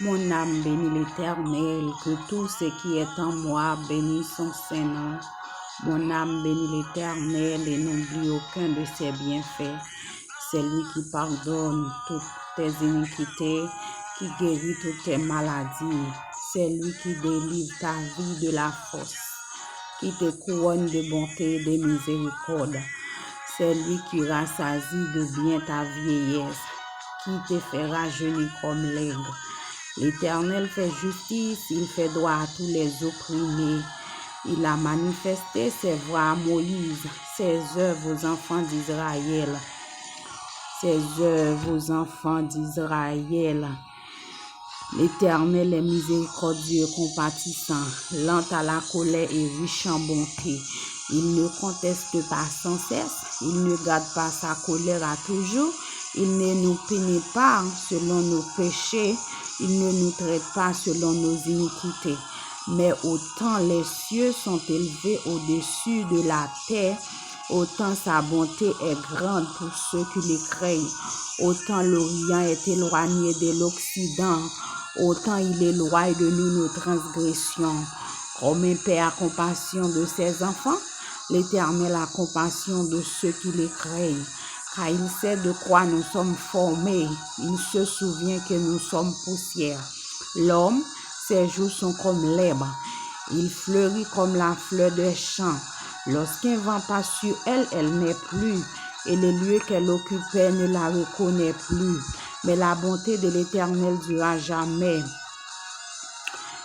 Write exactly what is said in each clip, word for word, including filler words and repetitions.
Mon âme bénit l'Éternel, que tout ce qui est en moi bénisse son saint nom. Mon âme bénit l'Éternel et n'oublie aucun de ses bienfaits. C'est lui qui pardonne toutes tes iniquités, qui guérit toutes tes maladies. C'est lui qui délivre ta vie de la fosse, qui te couronne de bonté et de miséricorde. C'est lui qui rassasie de bien ta vieillesse, qui te fait rajeunir comme l'aigle. L'Éternel fait justice, il fait droit à tous les opprimés. Il a manifesté ses voies à Moïse, ses œuvres aux enfants d'Israël. Ses œuvres aux enfants d'Israël. L'Éternel est miséricordieux et compatissant, lent à la colère et riche en bonté. Il ne conteste pas sans cesse, il ne garde pas sa colère à toujours, il ne nous punit pas selon nos péchés, il ne nous traite pas selon nos iniquités. Mais autant les cieux sont élevés au-dessus de la terre, autant sa bonté est grande pour ceux qui le craignent. Autant l'Orient est éloigné de l'Occident, autant il éloigne de nous nos transgressions. Comme un père a compassion de ses enfants, l'Éternel a compassion de ceux qui le craignent, car il sait de quoi nous sommes formés, il se souvient que nous sommes poussière. L'homme, ses jours sont comme l'herbe. Il fleurit comme la fleur des champs. Lorsqu'un vent passe sur elle, elle n'est plus, et le lieu qu'elle occupait ne la reconnaît plus. Mais la bonté de l'Éternel dure à jamais,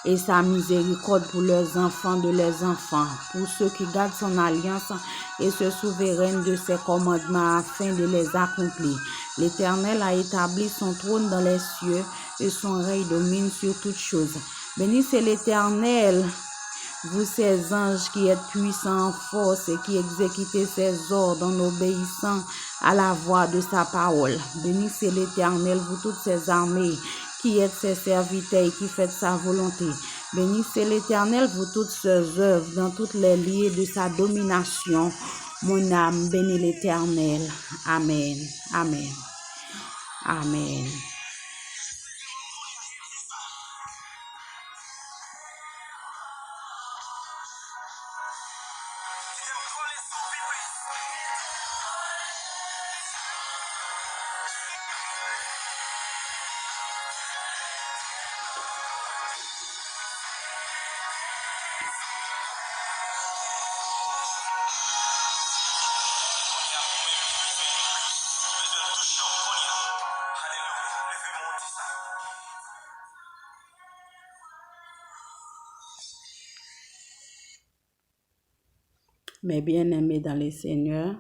et sa miséricorde pour les enfants de les enfants, pour ceux qui gardent son alliance et se souviennent de ses commandements afin de les accomplir. L'Éternel a établi son trône dans les cieux, et son règne domine sur toutes choses. Bénissez l'Éternel, vous ses anges qui êtes puissants en force et qui exécutez ses ordres en obéissant à la voix de sa parole. Bénissez l'Éternel, vous toutes ses armées, qui êtes ses serviteurs et qui faites sa volonté. Bénissez l'Éternel, vous toutes ses œuvres, dans tous les lieux de sa domination. Mon âme bénit l'Éternel. Amen. Amen. Amen. Mes bien-aimés dans le Seigneur,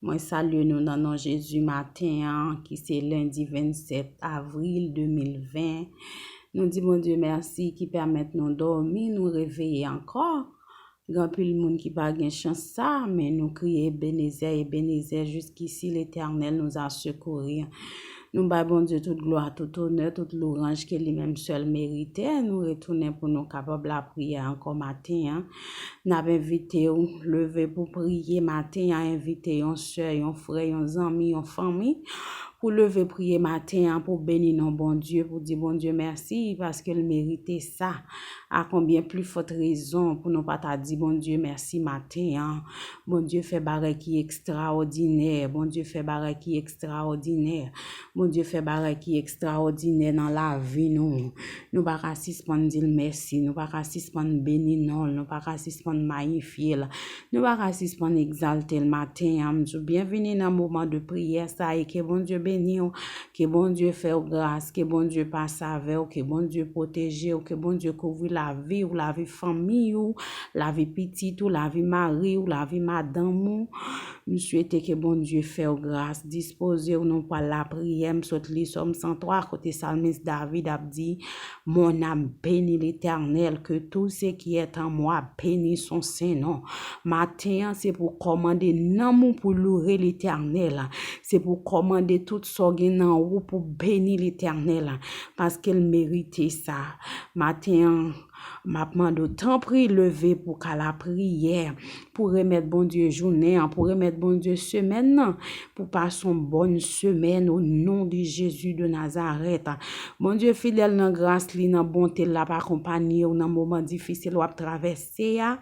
mwen salye nou nan non Jezi maten an, ki se lendi vennsèt avril de mil ven. Nou di Bondye mèsi ki pèmèt nou dòmi, nou reveye ankò. Gen anpil moun ki pa gen chans sa, men nou kriye Ebenezè, Ebenezè, jusqu'ici l'Éternel nous a secourus. Nou bay Bondye tout glwa, tout onè, tout louranj, ke li menm sèl merite. Nou retounen pou nou kapab lapriyè ankò maten an. N ap envite w leve pou priye maten an, envite yon sè, yon frè, yon zanmi, yon fanmi, pou leve priye maten an, pou beni non Bondye, pou di Bondye mèsi, paske l merite sa. A konbyen pli fòt rezon pou nou pa ta di Bondye mèsi maten an? Bondye fè bagay ki ekstraòdinè, Bondye fè bagay ki ekstraòdinè, Bondye fè bagay ki ekstraòdinè nan lavi nou. Nou pa ka sispann di l mèsi, nou pa ka sispann beni non l, nou pa ka sispann mayifye l, nou pa ka sispann egzalte l maten an. M di w byenvini nan moman de priyè sa e ke Bondye beni w, ke Bondye fè w gras, ke Bondye pase avè w, ke Bondye pwoteje w, ke Bondye kouvri lavi w, lavi fanmi w, lavi pitit ou, lavi mari w, lavi madanm ou. M swete ke Bondye fè w gras. Dispoze w, nou pral lapriyè. M sot li Sòm san twa, kote salmis David ap di, Mon âme bénit l'Éternel, que tout ce qui est en moi bénisse son saint nom. Maten an, se pou w kòmande nanm ou pou loure Letènèl. Se pou w kòmande tout sa w gen nan ou pou beni Letènèl, paske l merite sa. Maten an, M ap mande w, tanpri, leve pou ka lapriyè, pou remèt Bondye jounen an, pou remèt Bondye semèn nan, pou pase yon bòn semèn, o non de Jezi de Nazarèt. Bondye fidèl nan gras li, nan bonte l, l ap akonpanye w nan moman difisil w ap travèse a,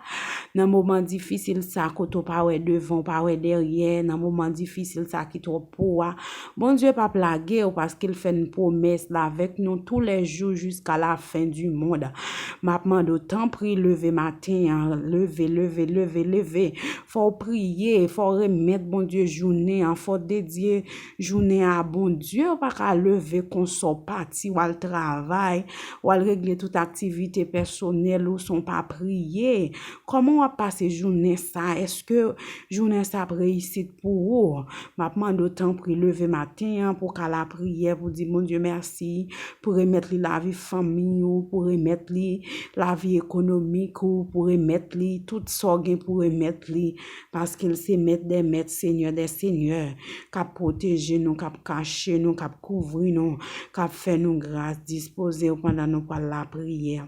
nan moman difisil sa kote w pa wè devan, w pa wè dèyè, nan moman difisil sa ki twòp pou w a. Bondye p ap lage w paske l fè n pwomès l avèk nou tou lè jou jiska la fen di mond. M ap mande w, tanpri, leve maten an, leve, leve, leve, leve. Fò w priye, fò w remèt Bondye jounen an, fò w dedye jounen an a Bondye. Ou pa ka leve konsa w pati, w al travay, w al regle tout aktivite pèsonèl ou san w pa priye. Kòman w ap pase jounen sa? Èske jounen sa ap reyisit pou ou? M ap mande w, tanpri, leve maten an pou w ka lapriyè, pou di Bondye mèsi, pou remèt li lavi fanmi ou, pou remèt li lavi ekonomik ou, pou remèt li tout sa w gen pou remèt li, paske l se Mèt dè mèt, Senyè dè senyè, k ap pwoteje nou, k ap kache nou, k ap kouvri nou, k ap fè nou gras. Dispoze w pandan nou pral lapriyè.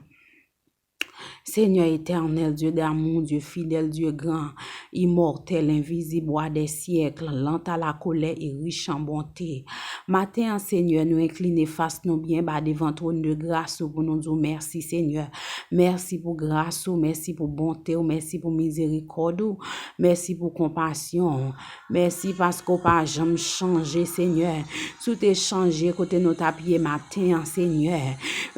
Senyè etènèl, Dye damou, Dye fidèl, Dye gran, imòtèl, envizib, wa dè syèk, lant a la kolè e rich an bonte. Maten an, Senyè, nou enkline fas nou byen ba devan twòn de gras ou pou nou di w mèsi, Senyè. Mèsi pou gras ou, mèsi pou bonte w, mèsi pou mizerikòd ou, mèsi pou konpasyon w. Mèsi paske w pa janm chanje, Senyè. Si w te chanje kote nou t ap ye maten an, Senyè,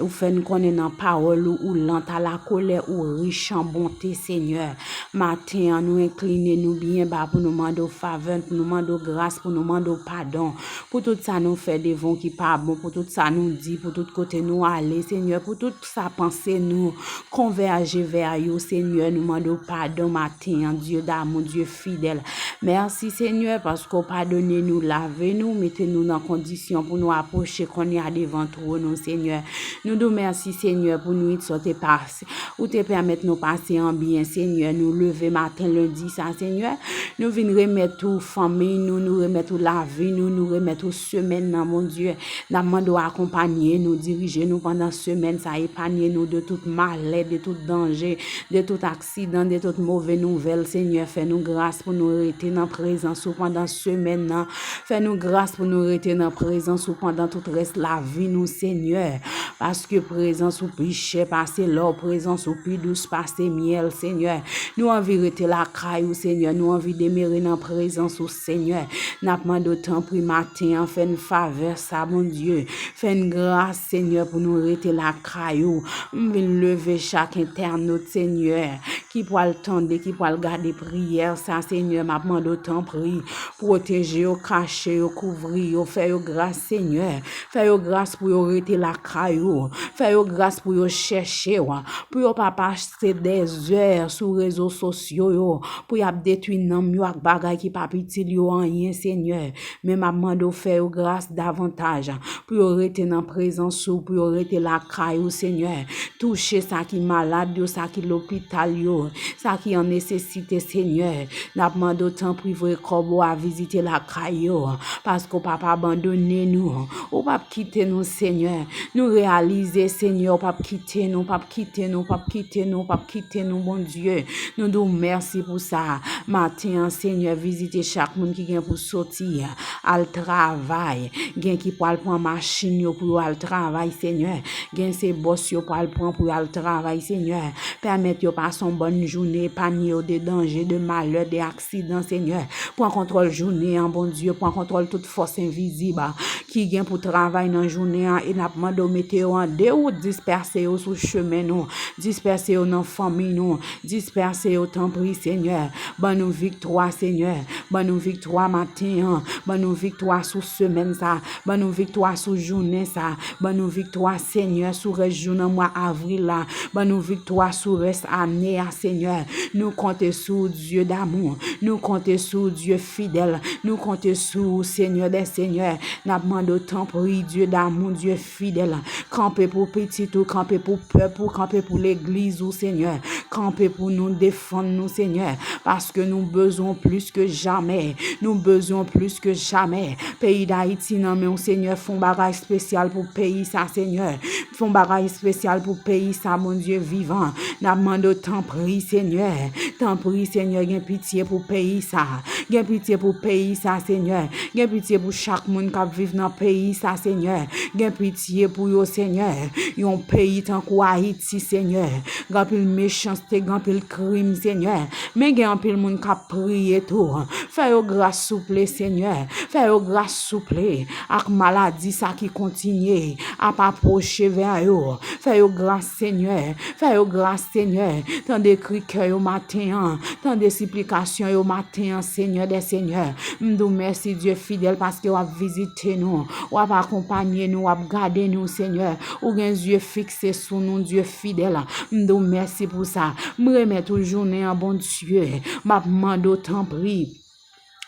ou fè n konnen nan pawòl ou, ou lant a la kolè, ou rich an bonte, Senyè. Maten an, nou enkline nou byen ba pou nou mande w favè, pou nou mande w gras, pou nou mande w padon, pou tout sa nou fè devan w ki pa bon, pou tout sa nou di, pou tout kote nou ale, Senyè, pou tout sa panse nou konvèje vè ou, Senyè, nou mande w padon maten an, Dye damou, Dye fidèl. Mèsi, Senyè, paske w padone nou, lave nou, mete nou nan kondisyon pou nou apwoche kounye a devan twòn ou, Senyè. Nou di w mèsi, Senyè, pou nwit sa w te pase. Ou te pèmèt nou pase an byen, Senyè. Nou leve maten lendi sa, Senyè. Nou vin remèt ou fanmi nou, nou remèt ou lavi nou, nou remèt ou semèn nan, Bondye. N ap mande w akonpanye nou, dirije nou pandan semèn sa, epanye nou de tout malè, de tout danje, de tout aksidan, de tout move nouvèl, Senyè. Fè nou gras pou nou rete nan prezans ou pandan semèn nan. Fè nou gras pou nou rete nan prezans ou pandan tout rès lavi nou, Senyè. Paske prezans ou pi chè pase lò, prezans ou pi dous pase myèl, Senyè. Nou anvi rete lakay ou, Senyè. Nou anvi demere nan prezans ou, Senyè. N ap mande w, tanpri, maten an, fè n favè sa, Bondye. Fè n gras, Senyè, pou nou rete lakay ou. M vin leve chak entènot, Senyè, ki pral tande, ki pral gade priyè sa, Senyè. M ap mande w, tanpri, pwoteje yo, kache yo, kouvri yo, fè yo gras, Senyè. Fè yo gras pou yo rete lakay ou. Fè yo gras pou yo chèche w, pou yo pa pase dèzè sou rezo sosyo yo, pou y ap detwi nanm yo ak bagay ki p ap itil yo anyen, Senyè. Men m ap mande w fè yo gras davantaj, pou yo rete nan prezans ou, pou yo rete lakay ou, Senyè. Touche sa ki malad yo, sa ki lopital yo, sa ki an nesesite, Senyè. N ap mande w, tanpri, voye kòb ou a vizite lakay yo, paske w p ap abandone nou, ou p ap kite nou, Senyè. Nou reyalize, Senyè, ou p ap kite nou, p ap kite nou, p ap kite nou, p ap kite nou, Bondye. Nou di w mèsi pou sa. Maten an, Senyè, vizite chak moun ki gen pou soti al travay. Gen ki pral pran machin yo pou yo al travay, Senyè. Gen se bòs yo pral pran pou yo al travay, Senyè. Pèmèt yo pase yon bòn jounen, epanye yo de danje, de malè, de aksidan, Senyè. Pran kontwòl jounen an, Bondye. Pran kontwòl tout fòs envizib ki gen pou travay nan jounen an. E n ap mande w mete yo an dewout, dispèse yo sou chemen nou, dispèse yo nan fanmi nou, dispèse yo, tanpri, Senyè. Ban nou viktwa, Senyè. Ban nou viktwa maten an. Ban nou viktwa sou semèn sa. Ban nou viktwa sou jounen sa. Ban nou viktwa, Senyè, sou rès jou nan mwa avril la. Ban nou viktwa sou rès ane a, Senyè. Nou konte sou w, Dye damou. Nou konte sou w, Dye fidèl. Nou konte sou w, Senyè dè senyè. N ap mande w, tanpri, Dye damou, Dye fidèl, kanpe pou pitit ou, kanpe pou pèp ou, kanpe pou legliz ou, Senyè. kanpe pou nou, defann nou, Senyè, paske nou bezwen w plis ke jamè. Nou bezwen w plis ke jamè. Peyi Dayiti nan men w, Senyè, fè yon bagay espesyal pou peyi sa, Senyè. Fè yon bagay espesyal pou peyi sa, Bondye vivan. N ap mande w, tanpri, Senyè. Tanpri, Senyè, gen pitye pou peyi sa. Gen pitye pou peyi sa, Senyè. Gen pitye pou chak moun k ap viv nan peyi sa, Senyè. Gen pitye pou yo, Senyè. Yon peyi tankou Ayiti, Senyè. Gen anpil mechanste, gen anpil krim, Senyè. Men gen anpil moun k ap priye tou. Fè yo gras, souple, Senyè. Fè yo gras, souple. Ak maladi sa ki kontinye ap apwoche vè yo. Fè yo gras, Senyè. Fè yo gras, Senyè. Tande kri kè yo maten an. Tande siplikasyon yo maten an, Senyè dè senyè. M di w mèsi, Dye fidèl, paske w ap vizite nou. W ap akonpanye nou, w ap gade nou, Senyè. Ou gen zye fikse sou nou, Dye fidèl. M di w mèsi pou sa. M remèt ou jounen an, Bondye. M ap mande w, tanpri,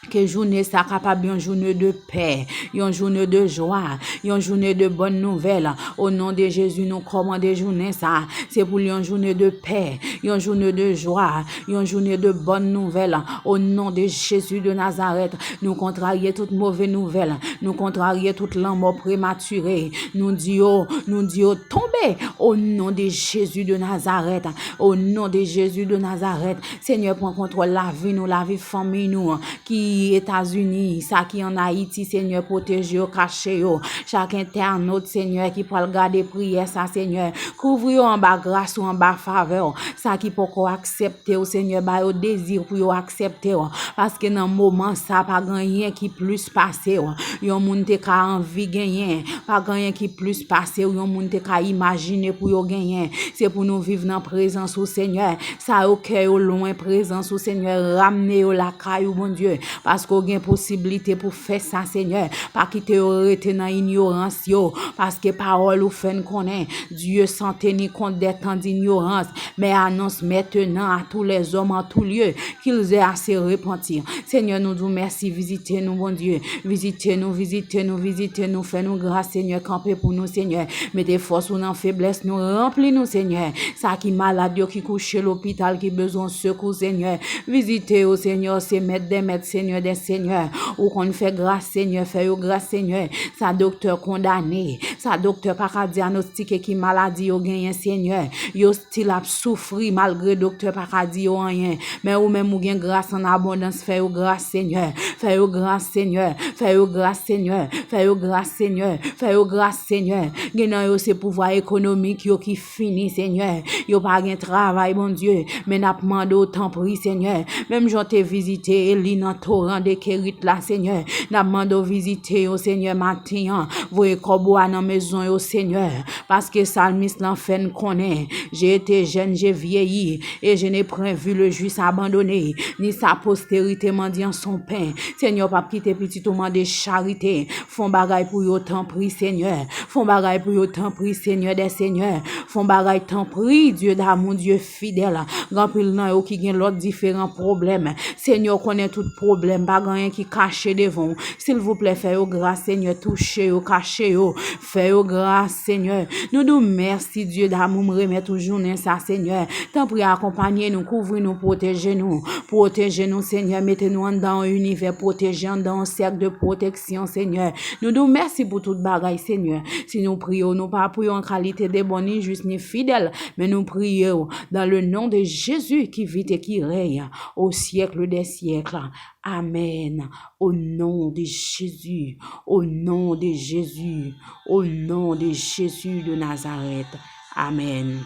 ke jounen sa kapab yon jounen de pè, yon jounen de jwa, yon jounen de bòn nouvèl. O non de Jezi, nou kòmande jounen sa. Se pou l yon jounen de pè, yon jounen de jwa, yon jounen de bòn nouvèl. O non de Jezi de Nazarèt, nou kontrarye tout move nouvèl. Nou kontrarye tout lanmò prematire. Nou di yo, nou di yo tonbe. O non de Jezi de Nazarèt, o non de Jezi de Nazarèt, Senyè, pran kontwòl lavi nou, lavi fanmi nou ki Etazini, sa ki ann Ayiti, Senyè, pwoteje yo, kache yo. Chak entènot, Senyè, ki pral gade priyè sa, Senyè, kouvri yo anba gras ou, anba favè w. Sa ki poko aksepte w, Senyè, ba yo dezi pou yo aksepte w. Paske nan moman sa, pa gen anyen ki plis pase w. Yon moun te ka anvi genyen, pa gen anyen ki plis pase w, yon moun te ka imajine pou yo genyen. Se pou nou viv nan prezans ou, Senyè. Sa yo kè yo lwen prezans ou, Senyè, ramne yo lakay ou, Bondye, paske w gen posiblite pou fè sa, Senyè. Pa kite yo rete nan inyorans yo, paske pawòl ou fè n konnen, Dieu s'en tenir compte des temps d'ignorance, mais annonce maintenant à tous les hommes en tout lieu qu'ils aient à se repentir. Senyè, nou di w mèsi, vizite nou, Bondye. Vizite nou, vizite nou, vizite nou, fè nou gras, Senyè, kanpe pou nou, Senyè. Mete fòs ou nan feblès nou, ranpli nou, Senyè. Sa ki malad yo ki kouche lopital, ki bezwen sekou, Senyè. Vizite yo, Senyè, se mèt dè mèt, Senyè dè senyè. Ou konn fè gras, Senyè, fè yo gras, Senyè. Sa doktè kondane, sa doktè pa ka dyanostike ki maladi yo genyen, Senyè. Yo still ap soufri malgre doktè pa ka di yo anyen. Men ou menm ou gen gras an abondans, fè yo gras, Senyè. Fè yo gras, Senyè. Fè yo gras, Senyè. Fè yo gras, Senyè. Fè yo gras, Senyè. Gen nan yo se pouvwa ekonomik yo ki fini, Senyè. Yo pa gen travay, Bondye. Men n ap mande w, tanpri, Senyè. Menm jan w te vizite Eli nan toran de Kerit la, Senyè. N ap mande w vizite yo, Senyè, maten an. Voye kòb ou a nan mezon yo, Senyè. Paske salmis lan fè n konnen, j'ai été jeune, j'ai vieilli, et je n'ai point vu le juste abandonné, ni sa postérité mendiant son pain. Senyè, w p ap kite pitit ou mande charite. Fè yon bagay pou yo, tanpri, Senyè. Fè yon bagay pou yo, tanpri, Senyè dè senyè. Fè yon bagay, tanpri, Dye damou, Dye fidèl. Gen anpil nan yo ki gen lòt diferan pwoblèm. Senyè, w konnen tout pwoblèm. Pa gen anyen ki kache devan w. Silvouplè, fè yo gras, Senyè. Touche yo, kache yo. Fè yo gras, Senyè. Nou di w mèsi, Dye damou, m remèt ou jounen sa, Senyè. Tanpri, akonpanye nou, kouvri nou, pwoteje nou. Pwoteje nou, Senyè. Mete nou anndan yon inivè pwoteje, anndan yon sèk de pwoteksyon, Senyè. Nou di w mèsi pou tout bagay, Senyè. Si nou priye w, nou pa priye w an kalite de bon, ni jis, ni fidèl, men nou priye w dans le nom de Jésus qui vit et qui règne au siècle des siècles. Amen. Au nom de Jésus, au nom de Jésus, au nom de Jésus de Nazareth. Amen.